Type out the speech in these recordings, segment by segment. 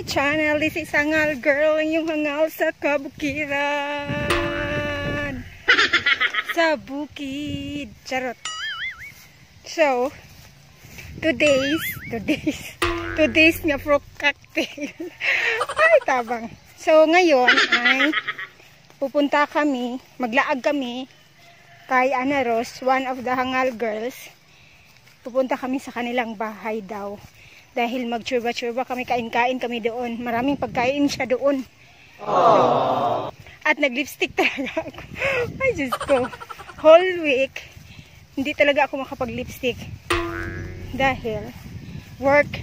my channel. This is Hangal Girl, ang iyong hangal sa kabukiran. Sa bukid. Charot. So, today's nga fruit cocktail. Ay, tabang. So, ngayon ay pupunta kami, maglaag kami kay Ana Rose, one of the Hangal Girls. Pupunta kami sa kanilang bahay daw. Dahil magchurba-churba kami, kain-kain kami doon. Maraming pagkain siya doon. So, at nag-lipstick talaga ako. Ay, Diyos ko. Whole week, hindi talaga ako makapag-lipstick. Dahil work,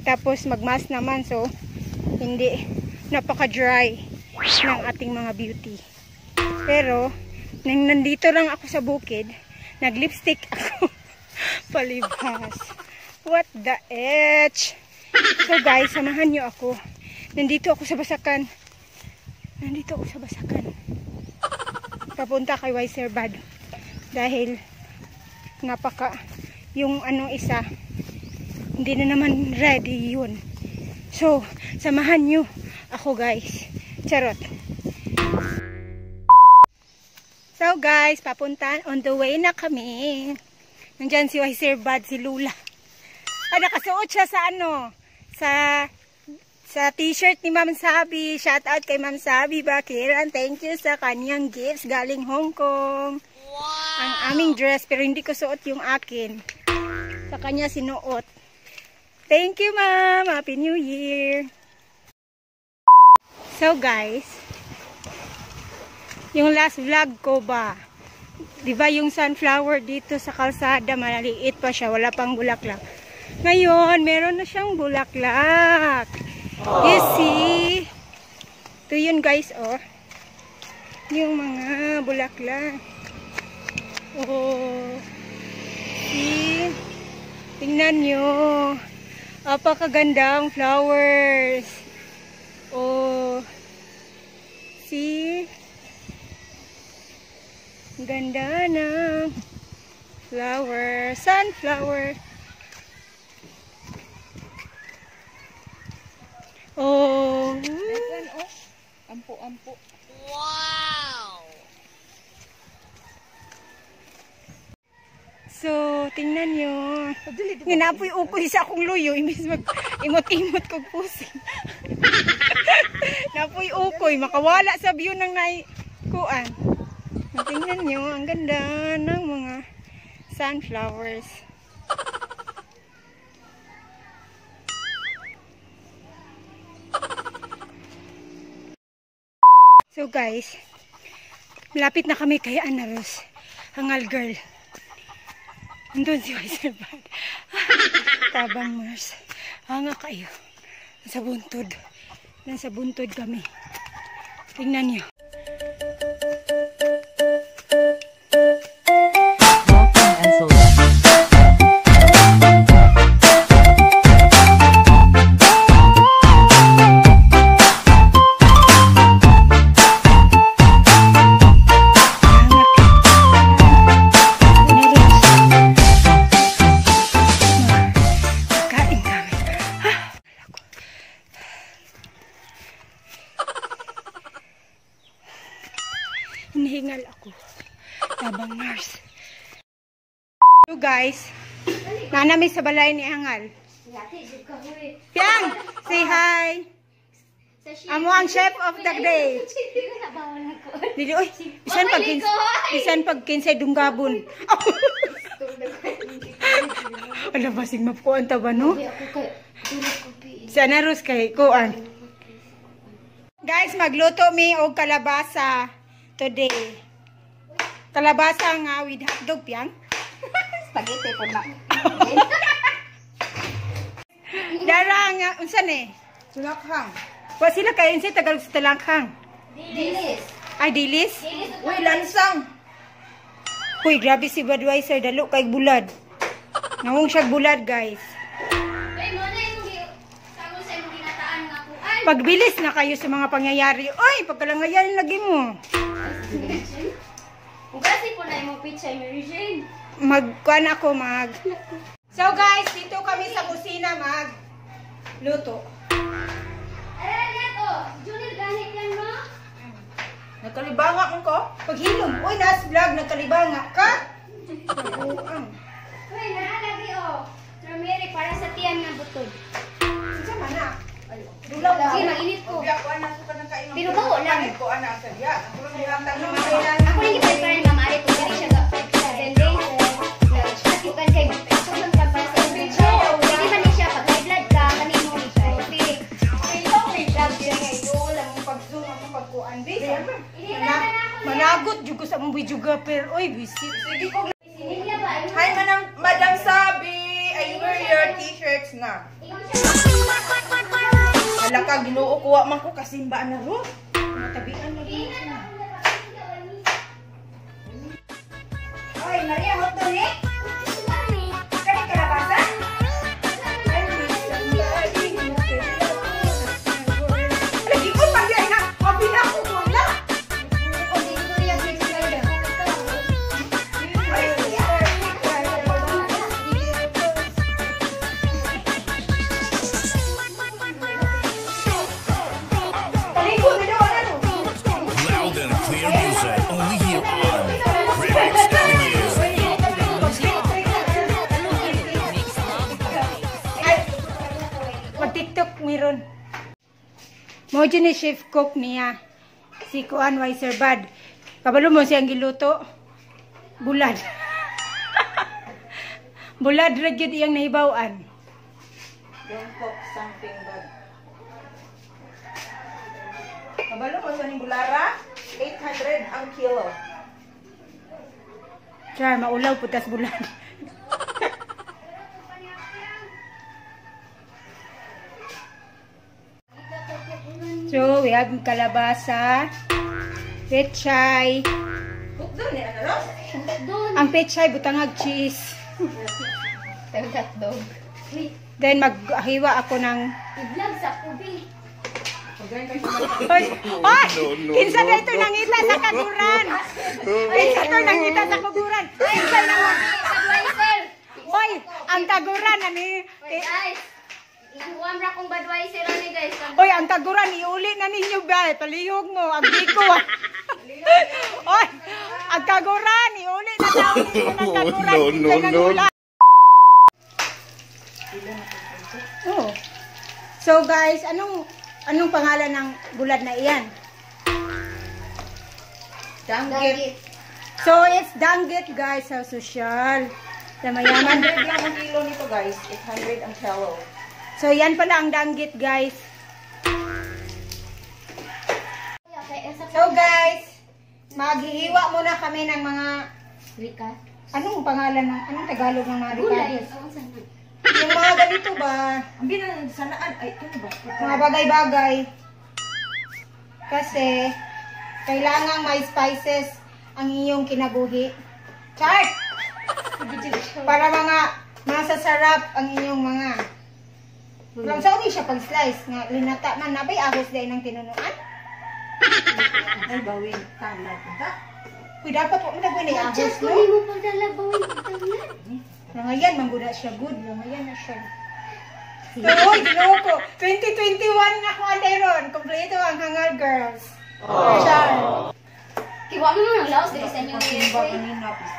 tapos mag-mask naman. So, hindi, napaka-dry ng ating mga beauty. Pero, nang nandito lang ako sa bukid, nag-lipstick ako. Palibhas. What the H? So guys, samahan niyo ako. Nandito ako sa Basakan. Nandito ako sa Basakan. Papunta kay Wiser Bad. Dahil napaka yung ano isa hindi na naman ready yun. So, samahan niyo ako, guys. Charot. So guys, papunta, on the way na kami. Nandyan si Wiser Bad, si Lula. Ay, nakasuot siya sa ano, sa t-shirt ni Ma'am Sabi. Shout out kay Ma'am Sabi Bakiran. Thank you sa kanyang gifts galing Hong Kong. Wow. Ang aming dress, pero hindi ko suot yung akin. Sa kanya sinuot. Thank you, Ma'am. Happy New Year. So guys, yung last vlog ko ba, di ba yung sunflower dito sa kalsada, malaliit pa siya, wala pang bulaklak. Ngayon, meron na siyang bulaklak. You see? Ito yun, guys, oh. Yung mga bulaklak. Oh. See? Tingnan nyo. Apakagandang flowers. Oh. See? Ang ganda ng flower. Sunflower. Oh. Oh. Ampo-ampo. Wow! So, tingnan nyo. Nginapoy ukoy sa akong luyo. Imbis mag imot-imot kog pusi. Napoy ukoy. Makawala sa view ng naikuan. Tingnan nyo. Ang ganda ng mga sunflowers. So guys, malapit na kami kay Ana Rose, Hangal Girl. Nandun si Wiser Bad. Tabang Mars. Hanga kayo. Nasa buntod. Nasa buntod kami. Tingnan niyo. Hinihingal ako. Tabang nurse. So guys, nanami sa balay ni Hangal. Piang, say hi. Amo ang chef of the day. Dili oy, bisan pag kinsay dunggabon. Ala basig mapkuan ta ba no? Sa Ana Rose kay kuan. Guys, magluto mi og kalabasa today. Kalabasa nga with hotdog, Piang. Spaghetti po na. Dara nga unsa ni? Tulakhang. Wa sila kay unsay Tagalog sa talakhang? Dilis. Ay, dilis? Uy, lansang. Uy, grabe si Budweiser, dalo kay bulad. Nawong siya bulad, guys. Pagbilis na kayo sa mga pangyayari. Oy, pagkalangayan lagi mo. Ugasi po na imong picture, Mary Jane. Magkuan ako mag. So guys, dito kami sa kusina mag luto. Uy, nas vlog nagkalibanga ka. Buang. Uy, naalagi oh. Turmeric para sa tiyan nga butod. Unsa man na? Dulaw Sige, na. mainit ko. Biya ko ana suka ng kain. Pero bawo lang. Ko ana sa diya. Ang tulong nilang Ano man kailangan? Ako lang i-prepare ni Mama Ari kung dili siya ga 7 days. Nagsakitan kay sobrang ka para sa infection. Pwede man ni siya pag high blood ka kanimo coffee. Ikaw may vlog diya nga idol ang pag-zoom ang pagkuan bis. Managot jud ko sa among videographer. Oy, visit. Sige ko. Sinilya ba? Ayun. Hi, Madam Madam Sabi. I wear your t-shirts na. Ingon siya. Hala ka, Ginoo kuha man ko kasimba na ro. Matabian lagi na. Oy, Maria, hotdog ni. Kani kalabasa? Lagi ko pag yan na, abi na ako wala. Paligo na daw, ano? Loud and clear music only here on Remix Avenue. Ay, mag-TikTok meron. Mo ni chef cook niya. Si Kuan Weiser Bad. Kabalo mo siyang giluto. Bulad. Bulad ra gyud iyang nahibaw-an. Don't cook something bad. Kabalo mo sa ning bulara? 800 ang kilo. Char, maulaw putas bulad. So, we have kalabasa, pechay. Cook doon ni ano ro? Ang pechay, butangag cheese. Hotdog. Then, maghiwa ako ng I-vlog sa kubi. Hoy, hoy! Kinsa na ito nangita sa kaguran? Kinsa to nangita sa kaguran? Kinsa na? Budweiser. Hoy, ang kaguran ani. Guys, ikuam ra kong Budweiser ani guys. Hoy, ang kaguran iuli na ninyo ba? Palihog mo ang biko. Hoy, ang kaguran iuli na daw ninyo ang kaguran. No, no, Kinsa no. nangula? Oh. So guys, anong anong pangalan ng bulad na iyan? Danggit. So it's danggit, guys, sa social. Sa mayaman. 800 lang ang kilo nito, guys. 800 ang kilo. So yan pala ang danggit, guys. So guys, maghihiwa muna kami ng mga Rika. Anong pangalan ng anong Tagalog ng mga Gulay. ricados? Oo, sana. Yung mga ganito ba? Ang binang sanaan ay ano ba? Mga bagay-bagay. Kasi kailangan may spices ang iyong kinabuhi. Chart! Para mga masasarap ang inyong mga. Lang sa uni siya pag-slice nga linata man nabay ahos dahil ng tinunuan. Ay bawin tama ta. Uy, dapat wa man nagwin ay ahos, Just no? kunin mo pagdala bawin itang yan. Nangayan, mangguda siya good. Nangayan na siya. Uy, ginoo ko. 2021 na ako anday ron. Kompleto ang Hangal Girls. Char. Kiwa mo nang laos diri sa inyo. Kasimba kanina pisto.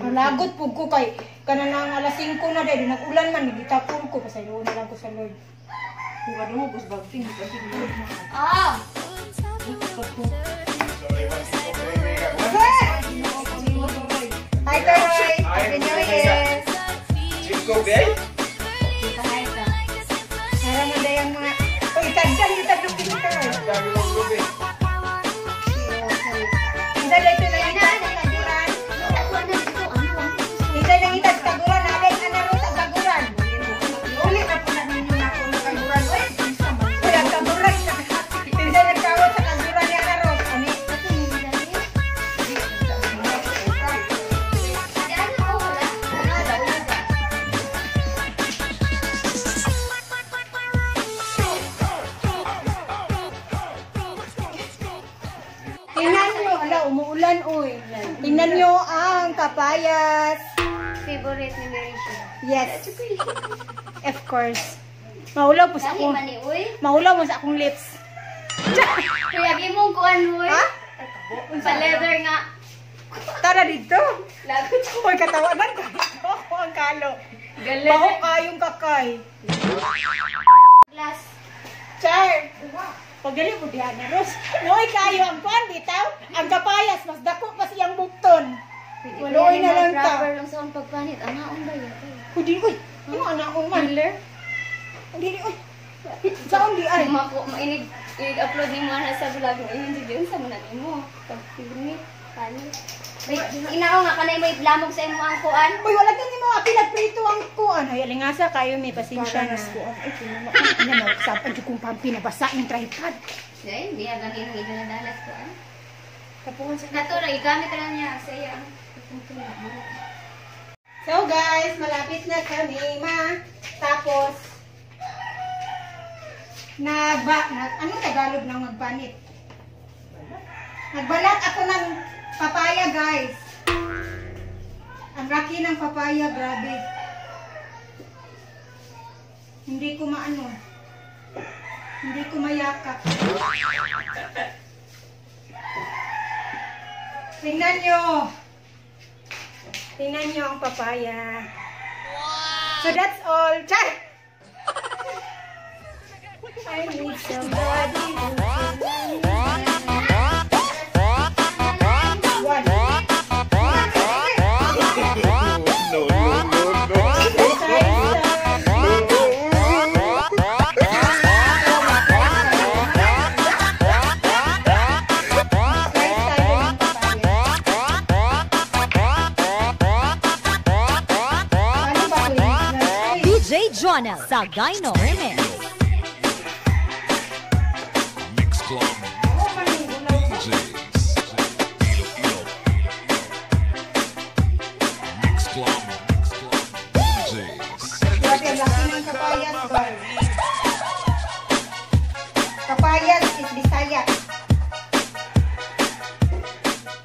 Nalagot pug ko kay kanang alas 5 na dahil nag-ulan man gitapon ko pasaylo na lang ko sa Lord. Kung ano mo bagting kasi. Ah! Hi, Toroy! Happy New Year! Meron na dayang mga. Uy, tagdan kita lupi ni Toroy. Isa na ito nangita sa kaguran. Isa nangita sa kaguran. Alay, anaro sa kaguran. Uli na po na ninyo na ako ng kaguran. Uy, kinsa man. Uy, ang kaguran. Isa nagkawat sa kaguran ni Anaros. Ani? Tingnan nyo, ala, umuulan, uy. Tingnan nyo ang kapayas. Favorite ni Mary siya. Yes. Of course. Maulaw po sa Dali akong, man ni uy. maulaw mo sa akong lips. Kaya imong kuan uy. Ha? Pa leather nga. Tara dito. Lagot. Uy, katawanan ka. Ako ang kalo. Galing. Baho kayong kakay. Glass. Char. Pagali mo diha na Ros. Nooy kayo ang kuan bitaw. Ang kapayas mas dako pa siyang bukton. Maluoy na lang ta. Proper lang sa akong pagpanit. Anaon ba yun? Uy, uy. Ano anaon man? Miller? Dili uy. Saon di ay? Mako, mainig, inig-upload ni mo na sa vlog mo. Ayun, yun sa mga nimo. Pag-filmi, paano? Wait, inao nga, kanay mo iplamog sa imo ang kuan. Uy, wala gani mo pinagprito ang kuan. Ay, alingasa kayo may pasensya na. Ay, kinuha. Ano na usapan jud kong pampi nabasa yung tripod. Dahil, hindi, ang ganin mo idaladalas kuan. Tapungan sa Nato, lang, igamit lang niya sa iya. So guys, malapit na kami ma. Tapos anong Tagalog ng magbanit? Nagbalat ako ng papaya, guys. Ang laki ng papaya, grabe. Hindi ko maano. Hindi ko mayakap. Tingnan nyo. Tingnan nyo ang papaya. So that's all. Char! I need somebody who can. One. No, no, no, no. Slice tayo ng papaya. Paano ba ito i-slice? DJ Jonel Sagayno Remix. Mix Club DJs. Iloilo. Mix Club. Mix Club DJs. Grabe, ang laki ng kapayas, guys. Kapayas is Bisaya.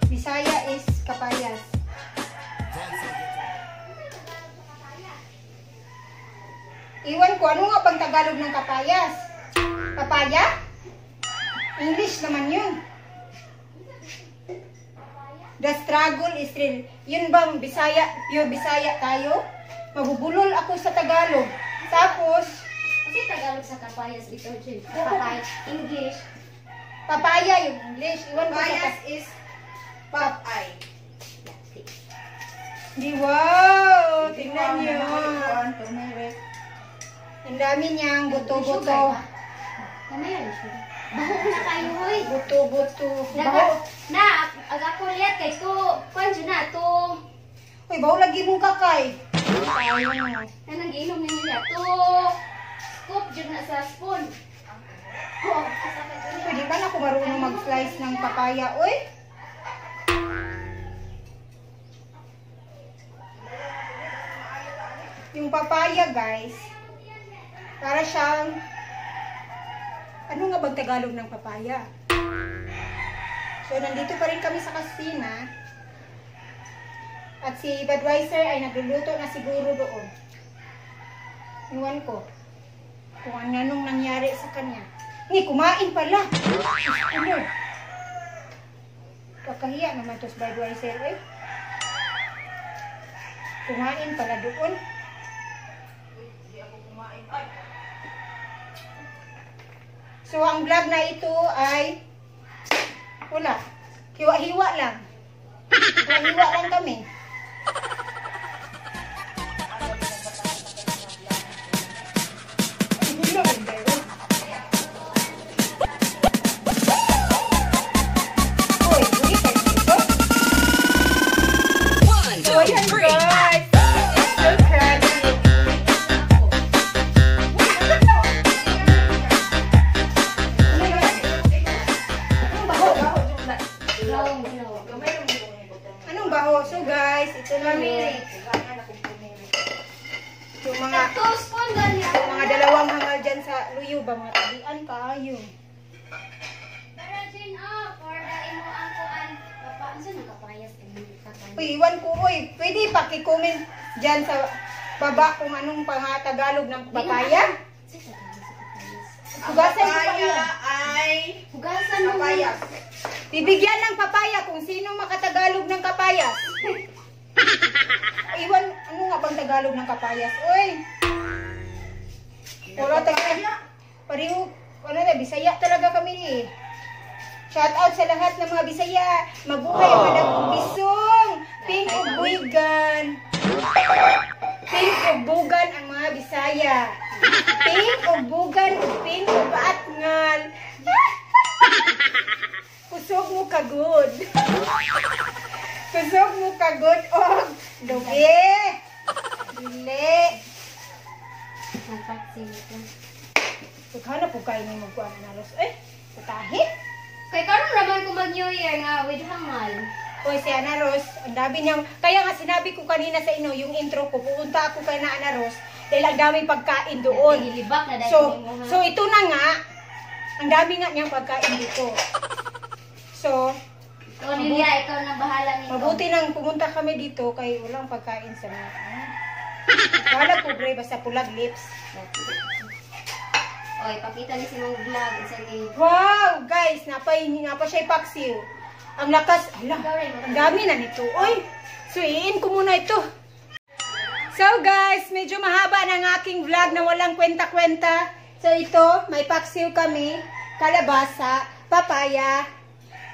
Bisaya is kapayas. Iwan ko, ano nga bang Tagalog ng kapayas? Papaya? English naman yun. The struggle is real. Yun bang Bisaya, pure Bisaya tayo? Mabubulol ako sa Tagalog. Tapos, Kasi Tagalog sa kapayas dito, Jay. Papaya. English. Papaya yung English. Iwan ko sa Bias is Popeye. Di wow! Tingnan niyo. Turmeric. Ang dami niyang buto-buto. Kamay rin sugar. Baho na kayo, hoy. Buto-buto. Naga, Baho. na, aga ko liat kay to, kwan dyan na, to, Uy, baho lagi mong kakay. Tayo. Na nang-inom ni nila, to, scoop dyan na sa spoon. Oh, asa ka dyan. Pwede ba na ako marunong mag-slice ng papaya? Uy! Yung papaya, guys, para siyang, ano nga bang Tagalog ng papaya? So, nandito pa rin kami sa kasina. At si Budweiser ay nagluluto na siguro doon. Iwan ko kung anong nangyari sa kanya. Ni, kumain pala. Ano? Kakahiya naman to si Budweiser eh. Kumain pala doon. Hindi ako kumain. Ay! So, ang vlog na ito ay wala. Hiwa-hiwa lang. Hiwa-hiwa lang kami. Uy, uy, kayo dito. 1, So, 2, ayan 3. guys. It's so crunchy. Ano yun? Anong baho? Baho, joke na. Glowing, glow. Gamay lang mo kung butang. Anong baho? So guys, ito na yun. Turmeric. Kailangan akong turmeric. Yung mga Two spoon ganyan. mga dalawang hangal dyan sa luyo ba? Mga tabian kayo. Pero Jane, ah, for the imo ang kuan, papa, ano sa kapayas imo kakay? Uy, iwan ko, uy. Pwede paki-comment dyan sa baba kung anong pang Tagalog ng papaya. Sa Tagalog sa kapayas. Ang Hugasan ko pa papaya yun. ay Hugasan mo. Kapayas. Bibigyan ng papaya kung sino makatagalog ng kapayas. Iwan, ano nga bang Tagalog ng kapayas? Uy! Wala talaga. Pareho, ano na, Bisaya talaga kami eh. Shout out sa lahat ng mga Bisaya. Mabuhay ang madagong bisong. Pink ug buigan. Pink ug bugan ang mga Bisaya. Pink ug bugan ug pink ug atngal. Kusog mo kagod. Kusog mo kagod og lugi. Dili. Magpaksiw ko. Ikaw po kayo ni magkuan na ros. Eh, putahe. Kay karon raman ko mag New Year nga with hangal. Oy, si Ana Rose, ang dami niyang, kaya nga sinabi ko kanina sa inyo, yung intro ko, pupunta ako kay na Ana Rose, dahil ang daming pagkain doon. Gilibak na dahil So, nimo, ha? so ito na nga, ang dami nga niyang pagkain dito. So, Ikaw, Lilia, ikaw na bahala nito. Mabuti nang pumunta kami dito kay walang pagkain sa mga. Wala, pobre, basta pulag lips. Oy, pakita ni si Mong vlog sa ni. Wow, guys, napay napa siya paksiw. Ang lakas, ala, ang dami na nito. Oy, so iin ko muna ito. So guys, medyo mahaba na ang aking vlog na walang kwenta-kwenta. So ito, may paksiw kami, kalabasa, papaya,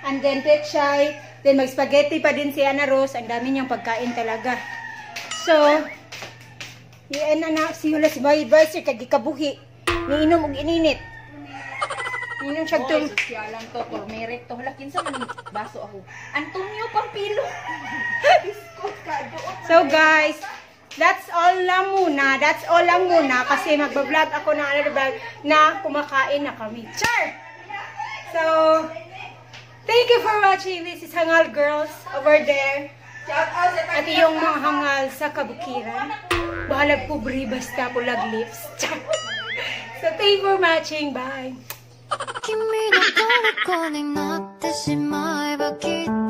and then pechay, then mag-spaghetti pa din si Ana Rose. Ang dami niyang pagkain talaga. So, yan na na, si Hula si Bay Advisor, kagikabuhi. Niinom og ininit. Niinom siya Oy, tum. sosyalan to, turmeric to. Hala, kinsa man baso ako. Antonio Pampilo. Biskot ka doon. So guys, that's all lang muna. That's all lang muna kasi magba-vlog ako ng another vlog na kumakain na kami. Char! So, thank you for watching. This is Hangal Girls over there. Shout out sa At iyong mga hangal sa kabukiran. Bahalag pobre basta pulag lips. Char! So, thank you for watching. Bye! 君の虜になってしまえばきっ